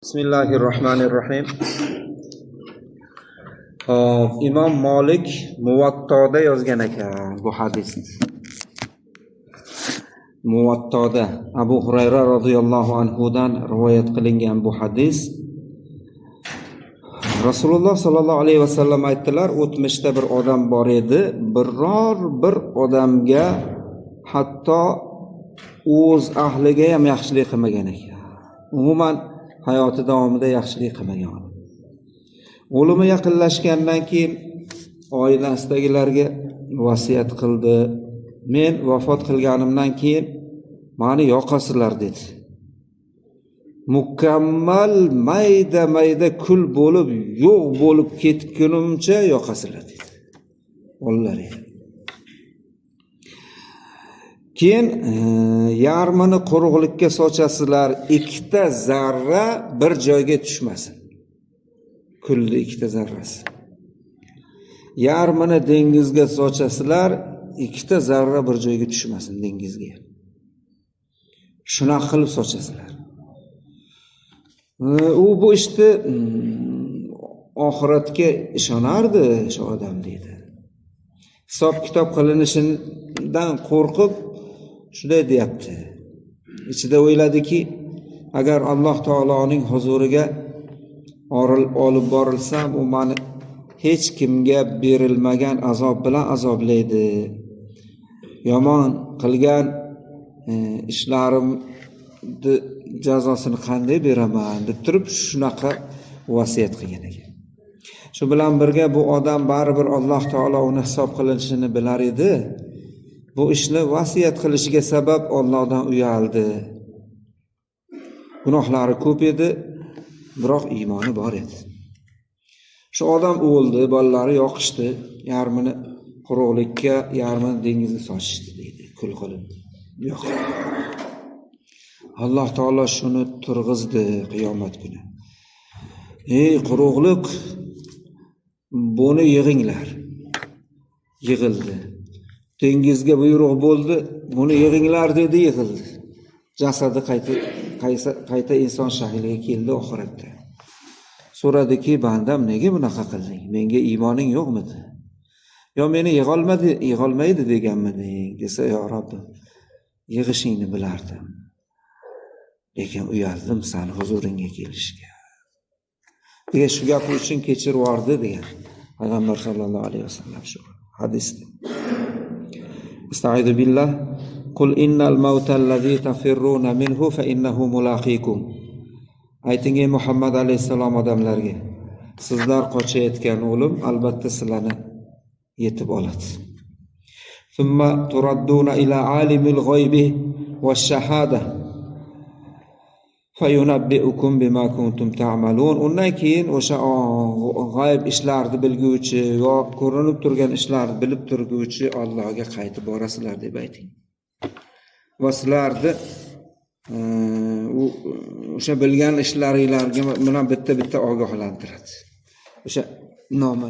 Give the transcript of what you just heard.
Bismillahirrohmanirrohim. Hop, Imom Molik Muvattoda yozgan ekan bu hadisni. Muvattoda Abu Hurayra roziyallohu anhudan rivoyat qilingan bu hadis. Rasululloh sollallohu alayhi vasallam aytdilar, o'tmishda bir odam bor edi, biror bir odamga, hatto o'z ahliga ham yaxshilik qilmagan ekan. Umuman hayoti davomida yaxshilik qilmagan. O'limi yaqinlashgandan keyin oilasidagilarga vasiyat qildi. Men vafot qilganimdan keyin mani yoqasizlar, dedi. Mukammal mayda mayda kul bo'lib, yo'q bo'lib ketgunimcha yoqasizlar, dedi. Bolalariga. Keyin yarmini quruqlikka sochasizlar, ikkita zarra bir joyga tushmasin. Kulni ikkita zarrasi. Yarmini dengizga sochasizlar, ikkita zarra bir joyga tushmasin dengizga. Shunaqa qilib sochasizlar. U bu ishni oxiratga ishonardi shu odam, deydi. Hisob kitob qilinishidan qo'rqib shunday deyapti. Ichida o'yladiki, agar Alloh taoloning huzuriga olib borilsam, u mani hech kimga berilmagan azob bilan azoblaydi. Yomon qilgan ishlarimni jazosini qanday beraman, deb turib shunaqa vasiyat qilgan ekan. Shu bilan birga bu odam baribir Alloh taolo uni hisob qilinishini bilar edi. Bu ishni vasiyat qilishiga sabab Allohdan uyaldi. Gunohlari ko'p edi, biroq iymoni bor edi. Shu odam o'ldi, bolalari yoqishdi, yarmini quruqlikka, yarmini dengizga sochishdi, deydi, kul qilib. Yo'q. Alloh taolo shuni turg'izdi qiyomat kuni. Ey quruqliq, buni yig'inglar. Yig'ildi. Dengizga buyruq bo'ldi, buni yig'inglar, dedi, yig'ildi. Jasadi qayta inson shakliga keldi oxiratda. So'radiki, bandam, nega bunaqa qilding? Menga iymoning yo'qmidi? Yo meni yig'olmadi, yig'olmaydi deganmiding, desa, yo Robbim, yig'ishingni bilardim. Lekin uyaldim sani huzuringga kelishga. Degan, shu gapi uchun kechirib yubordi, degan payg'ambar sollallohu alayhi vasallam shu hadisda. Estaizu billah. قل إن الموت الذي تفرون منه فإنه ملاقيكم. Ayting, ey Muhammad alayhissalom, odamlarga: Sizlar qochayotgan o'lim albatta sizlarni yetib oladi. ثم تردون إلى عالم الغيب والشهادة فينبئكم بما كنتم تعملون. Undan keyin o'sha g'ayb ishlarni bilguvchi yo ko'rinib turgan ishlarni bilib turguvchi Allohga qaytib borasizlar, deb ayting. Va sizlarni u o'sha bilgan ishlaringlarga bilan bitta bitta ogohlantiradi. O'sha nomi